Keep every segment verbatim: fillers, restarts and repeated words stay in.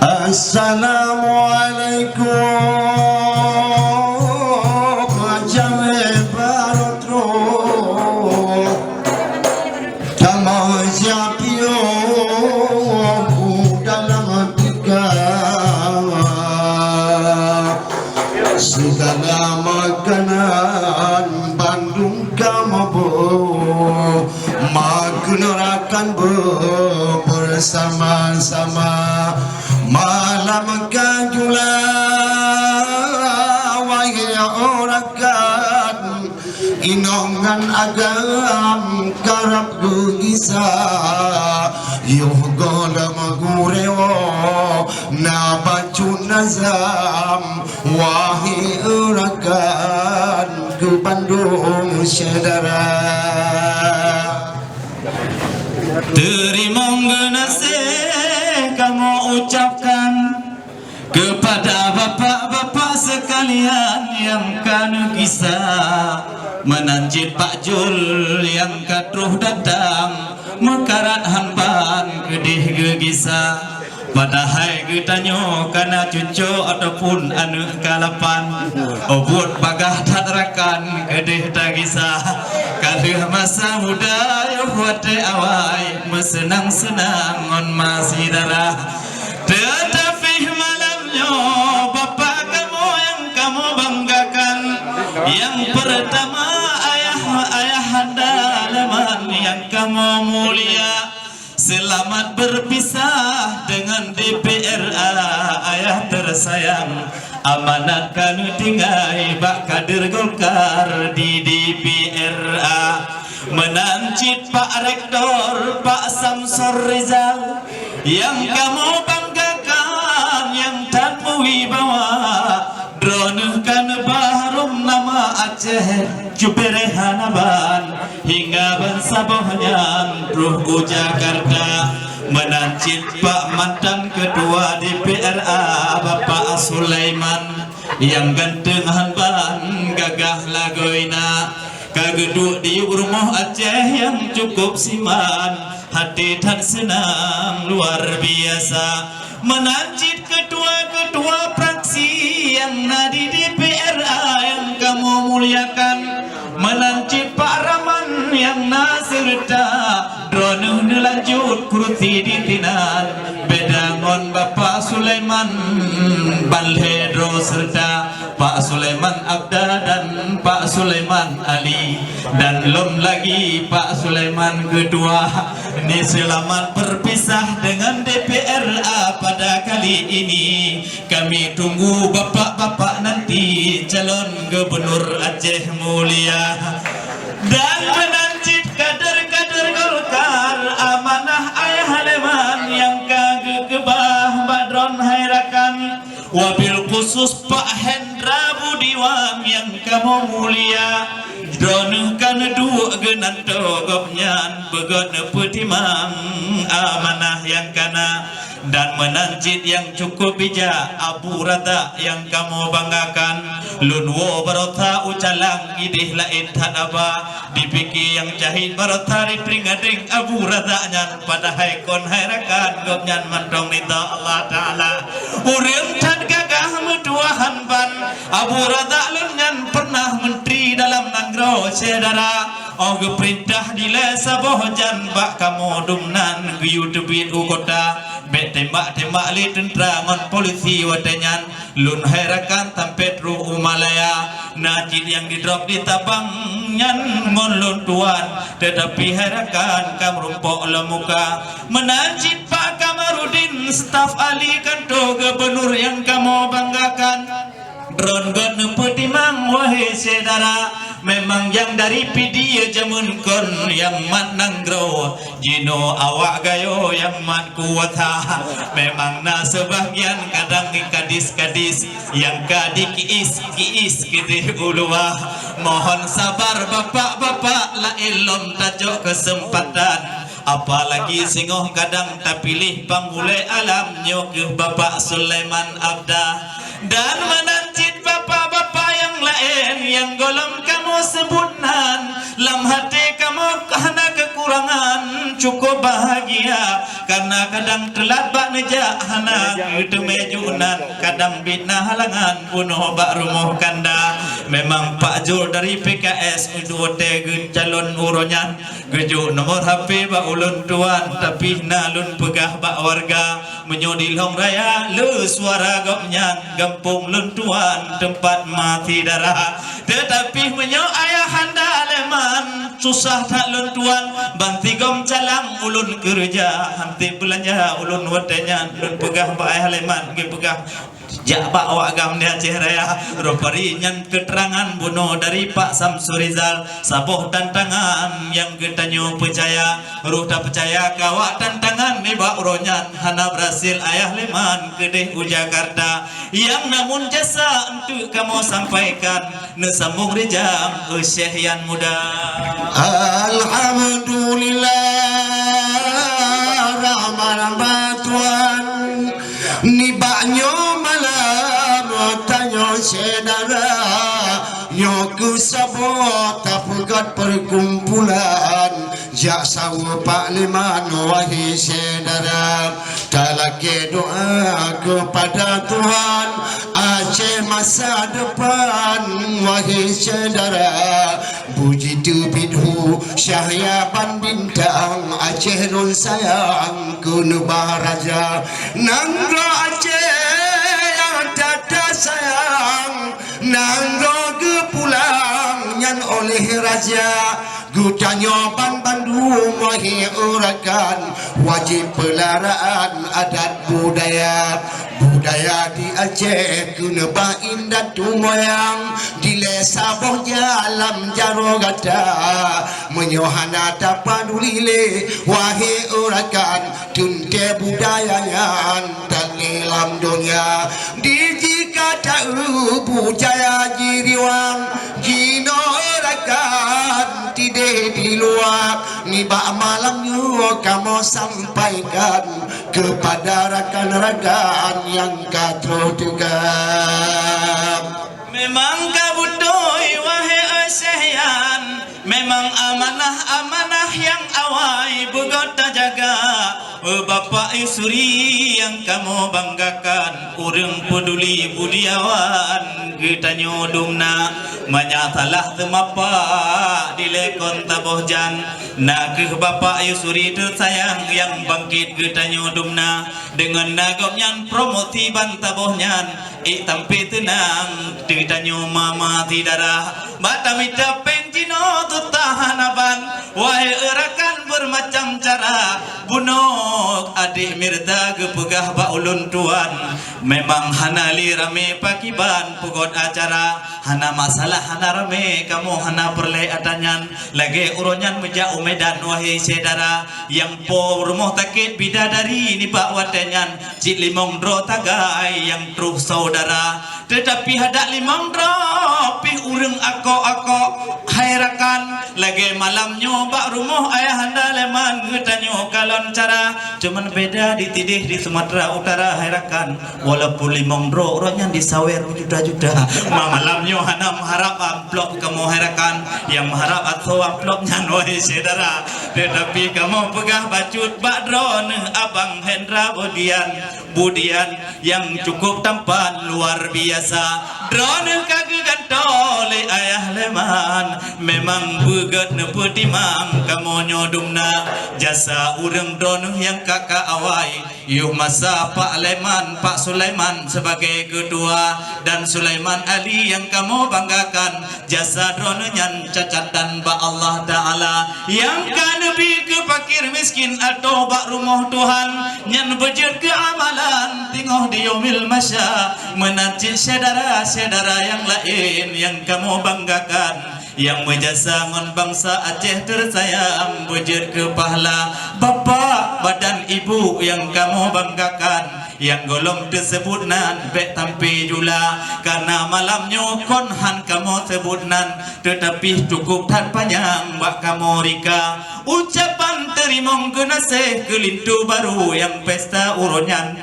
Assalamualaikum, macam barô troh. Kamoe siap yoh dalam tika. Segala makanan bandum kamoe boh. Makeuneurakan be-, bersama-sama malam kajula, wahai rakan, inong ngon agam karab geugisa, yoh gohlom gurée woe na bacut nazam. Wahai rakan keu bandum syedara. Teurimong geunaséh kamoe ucapkan keupada bapak-bapak seukalian nyang ka neugisa, meunan cit Pak Jul nyang ka troh datang meukarat hanban keudeh geugisa. Padahai geutanyoe kana cucok ataupun aneuëk kalapan, oh buet bagaih that rakan keudeh tagisa. Ka lheueh masa muda yoh watée awai meuseunang-seunang ngon masyedara. Teutapi malam nyoe bapak kamoe nyang kamoe banggakan, nyang peurtama ayah, ayahanda Leman nyang kamoe mulia. Seulamat beupisah deungon D P R A, ayah teusayang. Amanat ka neutinggai bak kader Golkar di D P R A. Meunan cit Pak Rektor, Pak Samsur Rizal, nyang kamoe banggakan, nyang that meuwibawa. Droeneueh ka neuba harom nama Aceh, cubereh hana ban, hingga bansaboh nyan troh u Jakarta. Meunan cit Pak mantan Ketua D P R A, Bapak Sulaiman, nyang ganteng hanban gagah lagoina. Ka geuduek di rumoh Aceh nyang cukup siman, hati that seunang luar biasa. Meunan cit ketua-ketua fraksi nyang na di D P R A nyang kamoe muliakan, meunan cit Pak Rahman nyang na seureuta, droeneueh neulanjut kursi di tinan, beda ngon Bapak Sulaiman ban lhée droe seureuta. Pak Sulaiman Abda dan Pak Sulaiman Ali, dan lom lagi Pak Sulaiman Ketua. Ni seulamat beupisah deungon D P R A pada kali ini. Kami tunggu bapak-bapak nanti calon gubernur Aceh Mulia. Dan meunan cit kader-kader Golkar, amanah Ayah Leman nyang ka geukeubah bak droeneueh hai rakan. Wabil khusus Pak Hendra Budiwan nyang kamoe mulia, droeneueh ka neuduek geunantoe gobnyan beugét neupeutimang amanah nyang kana. Dan meunan cit nyang cukup bijak Abu Razak nyang kamoe banggakan, lôn woe baroesa u Calang idéh laén that haba. Dipike nyang cahit baroesa di teuingat Abu Razak nyan, padahai kon hai rakan gobnyan mantong ridha Allah Taala. Ureuëng that gagah meutuahan ban Abu Razak lôn nyan pernah menteri dalam nanggroe syedara. Oh geupeurintah dilée saboh jan bak kamoe dum nan geuyue teubiet u kota. Bék tembak-tembak lé teuntra ngon polisi watée nyan. Lôn hai rakan sampoe troh u Malaya, na cit nyang didrop di tabang nyan ngon lôn tuan, teutapi hai rakan ka meurumpok lam muka. Meunan cit Pak Kamarudin, staf ahli kanto gubernur nyang kamoe banggakan. Droen gét neupeutimang, wahai syedara, memang nyang dari Pidie jameun kon nyang mat nanggroe. Jinoe awak Gayo nyang mat kuasa. Memang na sebahagian kadang kadis-kadis nyang ka dikiis-kiis keudeh u luwa. Mohon sabar bapak-bapak, laén lom tacok keuseumpatan. Apalagi singoh kadang tapiléh panghulée alam nyoe keuh Bapak Sulaiman Abda. Dan meunan cit bapak-bapak nyang laén nyang gohlom kamoe seubut nan, lam até kamoe hana keukurangan cukup bahagia, karena kadang teulat bak neujak hana geuteumé jok nan, kadang biet na halangan bunoe bak rumoh kanda. Memang Pak Zul dari P K S udu watée geucalon uroe nyan, geujok nomor H P bak ulôn tuan, tapi na lôn peugah bak warga. Meunyoe di Lhong Raya le suara gobnyan, gampông lôn tuan teumpat mati darah. Teutapi meunyoe ayahanda Leman susah that lôn tuan, bansigom calang ulôn keureuja, hanté beulanja ulôn watée nyan. Lôn peugah bak ayah Leman, geupeugah jak bak awak gam di Aceh Raya. Rupari nyan keuteurangan bunoe dari Pak Samsurizal, saboh tantangan nyang geutanyoe peucaya. Roh tapeucaya keu awak tantangan nibak uroe nyan hana beurhasil ayah Leman keudeh u Jakarta. Nyang namun jasa eunteuk kamoe sampaikan, neusambong rijang, eh, Syekh Yan Muda. Alhamdulillah, rahmat-rahmat Tuhan. Nibak nyoe malam tanyoe syedara, nyoe keuh saboh tapeugét perkumpulan. Jak saweue Pak Leman, wahé syedara, talakée doa keupada Tuhan Aceh masa depan, wahé syedara. Bujiteubiet hu cahya ban bintang, Aceh lôn sayang keuneubah raja. Nanggroe Aceh nyang that-that sayang, nanggroe geupulang nyan oleh raja. Geutanyoe ban bandum, wahé rakan, wajéb peularaan adat budaya. Budaya di Aceh keuneubah indatu moyang, dilée saboh jalam jaroe gata. Meunyoe hana tapaduli lé, wahé rakan, teuntée budaya nyan that lé lam donya. Di jih ka taeu budaya jiriwang, jinoe rakan tideh di luwa. Nibak malam nyoe kamoe sampaikan keupada rakan-rakan nyang ka troh teuka. Memang ka beutôi, wahé Syekh Yan, memang amanah-amanah nyang awai beugöt tajaga. Eh, Bapak Yusri nyang kamoe banggakan, ureuëng peuduli budiawan geutanyoe dumna. Meunyo salah teumapa dilée kon taboh jan, na kheueh Bapak Yusri teusayang nyang bangkét geutanyoe dumna. Deungon na gobnyan promosi ban taboh nyan, ék tampé teunang geutanyoe mama syedara. Bak tamita péng jinoe tutah hana ban, wahé rakan beumacam cara. Bunoe Adék Mirza geupeugah bak ulôn tuan, memang hana lé ramé pakriban peugöt acara. Hana masalah hana ramé, kamoe hana peureulée atra nyan. Lagée uroe nyan meujak u Medan, wahé syedara, nyang po rumoh sakét bidadari nibak watée nyan, cit limong droe sagai nyang troh syedara. Teutapi hadak limong droe pih ureuëng akok-akok, hai rakan. Lagée malam nyoe bak rumoh ayahanda Leman geutanyoe kalon cara, cuman beda di tideh di Sumatera Utara, hai rakan. Walaupun limong droe, uroe nyan disawer meujuta-juta. Ma malam nyoe hana meuharab amplop kamoe, hai rakan. Nyang meuharab asoe amplop nyan, wahé syedara. Teutapi kamoe peugah bacut bak droeneuh Abang Hendra Budian. Budian nyang cukup tampan luar biasa. Droeneuh ka geugantoe lé ayah Leman. Memang beugét neupeutimang kamoe nyoe dumna. Jasa ureuëng droeneuh nyang ka ka awai. Yoh masa Pak Leman, Pak Sulaiman sebagai ketua, dan Sulaiman Ali nyang kamoe banggakan. Jasa droeneuh nyan cacatan bak Allah Taala, nyang ka neubri keu fakir miskin atau bak rumoh Tuhan, nyan beujeuet keu amalan teungoh di Yaumil Mahsyar. Meunan cit syedara-syedara nyang laén nyang kamoe banggakan, nyang meujasa ngon bansa Aceh teusayang, beujeuet keu pahala. Bapak dan ibu nyang kamoe banggakan, nyang gohlom teuseubut nan bék tampé jula, kareuna malam nyoe kon han kamoe seubut nan, teutapi cukup that panyang bak kamoe rika. Ucapan teurimong geunaséh keu linto barô nyang pesta uroe nyan.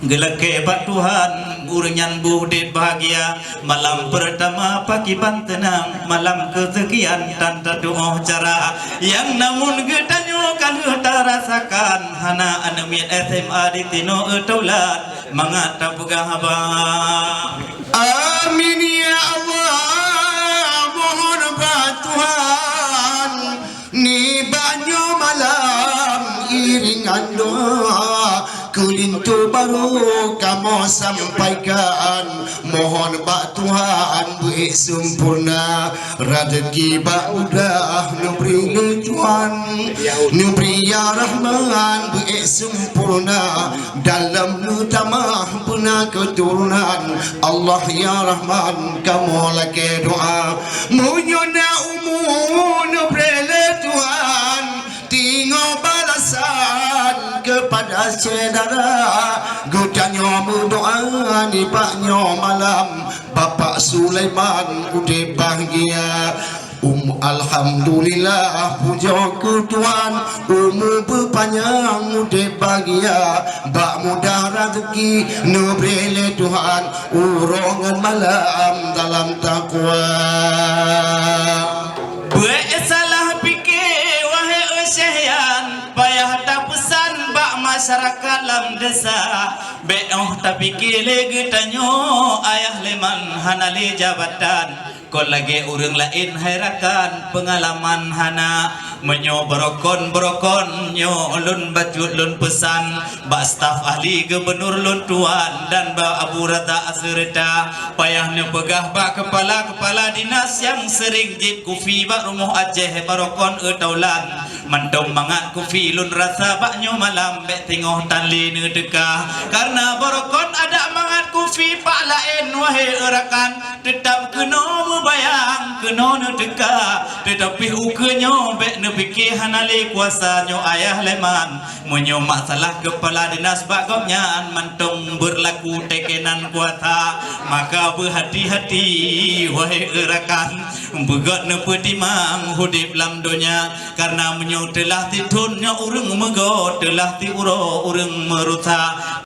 Geulakée bak Tuhan, ureuëng nyan beuudeb bahgia. Malam peurtama pakiban teunang, malam keusekian tan tatuoh cara. Nyang namun geutanyoe ka lheueh tarasakan, hana aneuk miet S M A di tinoe taulat mangat tapeugah haba. Amin ya Allah, mohon bak Tuhan, nibak nyoe malam iringan doa, keu linto barô kamoe sampaikan, mohon bak Tuhan beuék sempurna. Rezeki bak mudah neubri lé Tuhan, neubri ya Rahman beuék sempurna. Dalam neutamah beuna keuturonan, Allah ya Rahman kamoe lakée doa. Meunyoe na umu neubri lé Tuhan, tingoe balasan keupada syedara. Geutanyoe meudoa nibak nyoe malam, Bapak Sulaiman udeb bahgia. Um, alhamdulillah, pujoe keu Tuhan, umu beupanyang udeb bahgia, bak mudah rezeki neubri lé Tuhan, uroe ngon malam dalam takwa. Beuék salah pike, wahé Syekh Yan, payah tapeusan bak masyarakat lam desa. Bék óh tapike lé geutanyoe, Ayah Leman hana lé jabatan. Kon lagée ureuëng laén hai rakan, peungalaman hana. Meunyoe barokon-barokon nyoe lôn bacut lôn peusan bak staf ahli gubunur lôn tuan dan bak Abu Razak seureuta, payah neupeugah bak keupala-keupala dinas nyang seuring jieb kufi bak rumoh Aceh barokon eu taulan. Mantong mangat kufi lôn rasa bak nyoe malam bék teungoh tan lé neuteuka, kareuna barokon adak mangat kufi pak laén, wahé eu rakan. Teutab keunoe meubayang, keunoe neuteuka, teutapi ukeue nyoe bék neupike hana lé kuasa nyoe Ayah Leman. Meunyoe masalah keupala dinas bak gobnyan mantong beurlaku teukenan kuasa, maka beuhati-hati, wahé eu rakan, beugét neupeutimang udeb lam donya. Kareuna meunyoe teulah tithon nyoe ureuëng meugot, teulah tiuroe ureuëng meurusa.